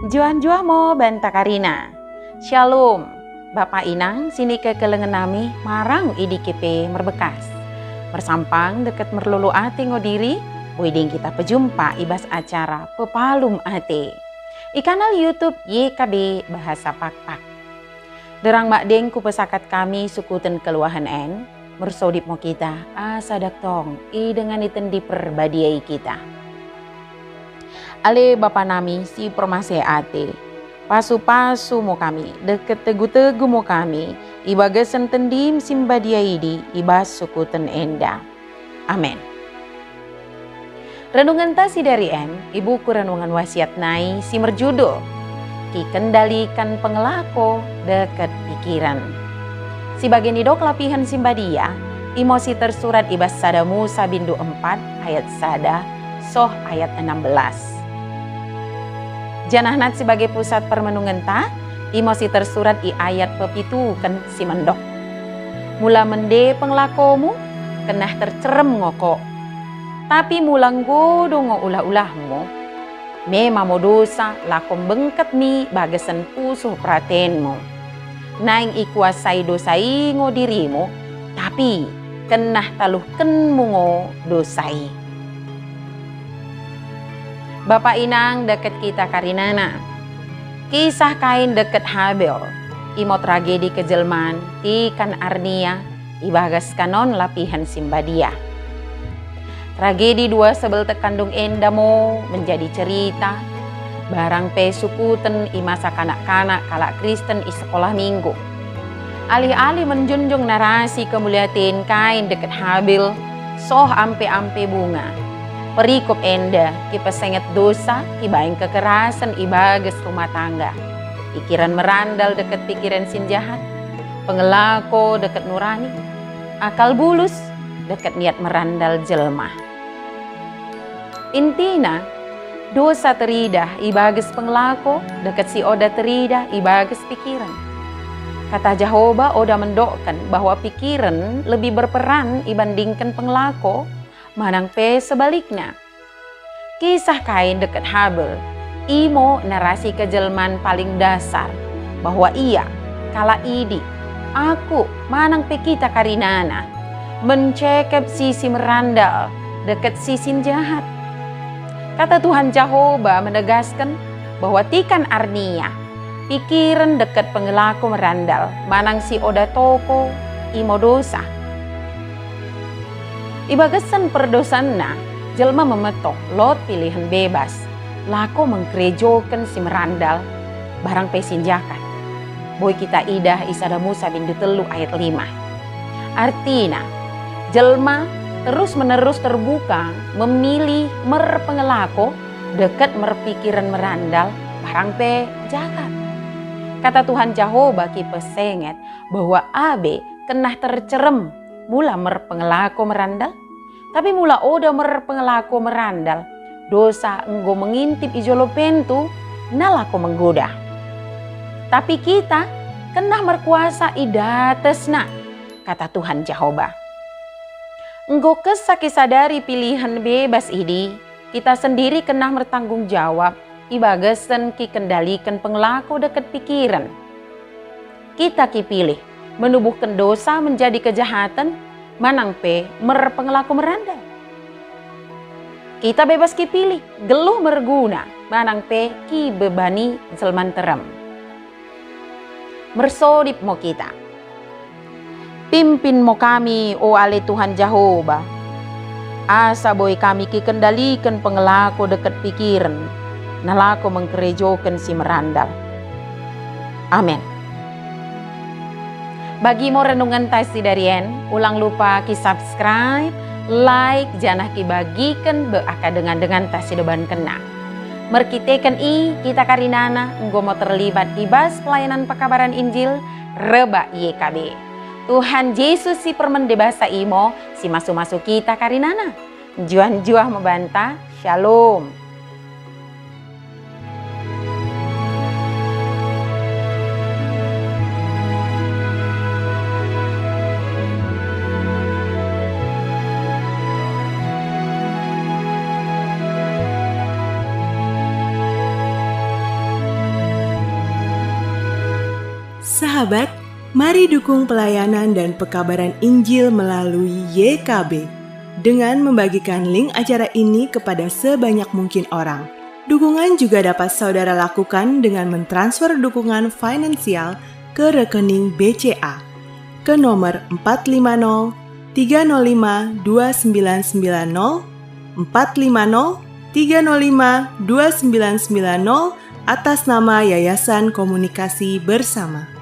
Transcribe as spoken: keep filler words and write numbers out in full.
Njuah-njuah mo banta karina. Syalom. Bapa inang sinikekelengen nami marang i dike pe merbekkas. Mersampang dekket merlolo ate ngo diri, boi deng kita pejumpa i bas acara Pepalum Ate i kanal YouTube Y K B Bahasa Pakpak. Sinderrang madeng kupesakat kami sukuten kenggeluhen en, mersodip mo kita asa dak tong idengani Tendi Perbadia i kita. Ale Bapa nami si permaseh ate, pasu-pasu mo kami, dekket tegu-tegu mo kami, i bagasen Tendim si mbadia idi, i bas sukuten enda. Amen. Renungenta sidari en i buku Renungan Wasiat nai si merjudul, Kikendaliken Pengelako Dekket Pikiren. Si bage nidok lapihen si mbadia, imo si tersurat i bas sada Musa bindu empat ayat sada soh ayat enam belas. Janah nat si bage pusat permenungenta, imo si tersurat i ayat pepituken si mendok. Mula mende pengelakomu, kennah tercerrem ngo ko. Tapi mula nggodo ngo ulah-ulahmu, mema mo dosa lako mbengket mi bagasen pusuh peratenmu. Naing ikuasai dosa i ngo dirimu, tapi kennah taluhkenmu ngo dosa i. Bapa inang dekket kita karinana. Kisah Kain dekket Habel, imo tragedi kejelman tikan arnia i bagas kanon lapihen si mbadia. Tragedi dua sebeltek kandung enda mo menjadi cerita, barang pe sukuten i masa kanak-kanak kalak Kristen i sekolah minggu. Alih-alih menjunjung narasi kemuliaten Kain dekket Habel, soh ampe-ampe bunga. Perikop enda kipesenget dosa, kibaing kekerasen i bagas rumah tangga, pikiren merandal dekket pikiren si njahat, pengelako dekket nurani, akal bulus dekket niat merandal jelma. Intina, dosa teridah i bagas pengelako, dekket si oda teridah i bagas pikiren. Kata Jahoba oda mendokken bahwa pikiren lebih berperan ibandingken pengelako, manang pe sebalikna. Kisah Kain dekket Habel, imo narasi kejelman paling dasar, bahwa ia, kalak idi, aku, manang pe kita karinana, mencekep sisi merandal dekket sisi njahat. Kata Tuhan Jahoba menegasken bahwa tikan arnia, pikiren dekket pengelako merandal, manang si oda toko, imo dosa. I bagasen perdosanna, jelma memettoh lot pilihen bebas, lako mengkerejoken si merandal, barang pe si njahat. Boi kita idah i sada Musa bindu tellu ayat lima. Artina, jelma terus-menerus terbuka memilih merpengelako dekket merpikiren merandal, barang pe njahat. Kata Tuhan Jahoba kipesenget bahwa abe kennah tercerrem mula merpengelako merandal. Tapi mula oda merpengelako merandal, dosa enggo mengintip i jolo pentu, nalako menggoda. Tapi kita kennah merkuasa i datesna, kata Tuhan Jahoba. Enggo kessa kisadari pilihen bebas idi, kita sendiri kennah mertanggung jawab i bagasen kikendaliken pengelako dekket pikiren. Kita kipilih menubuhken dosa menjadi kejahaten, manang pe merpengelako merandal. Kita bebas kipilih, nggeluh merguna, manang pe kibebani jelma nterrem. Mersodip mo kita. Pimpin mo kami, o ale Tuhan Jahoba, asa boi kami kikendaliken pengelako dekket pikiren, nalako mengkerejoken si merandal. Amen. Bagi mo renungenta sidari en, ulang lupa ki-subscribe, like, janah kibagiken bai akka dengan-denganta sidebankenna. Merkiteken i, kita karinana enggo mo terlibat i bas pelayanan pekabaran Injil rebbak Y K B. Tuhan Jesus si permende basa i mo si masu-masu kita karinana. Njuah-njuah mo banta. Shalom. Sahabat, mari dukung pelayanan dan pekabaran Injil melalui Y K B dengan membagikan link acara ini kepada sebanyak mungkin orang. Dukungan juga dapat saudara lakukan dengan mentransfer dukungan finansial ke rekening B C A ke nomor empat lima nol tiga nol lima dua sembilan sembilan nol, empat lima nol tiga nol lima dua sembilan sembilan nol, atas nama Yayasan Komunikasi Bersama.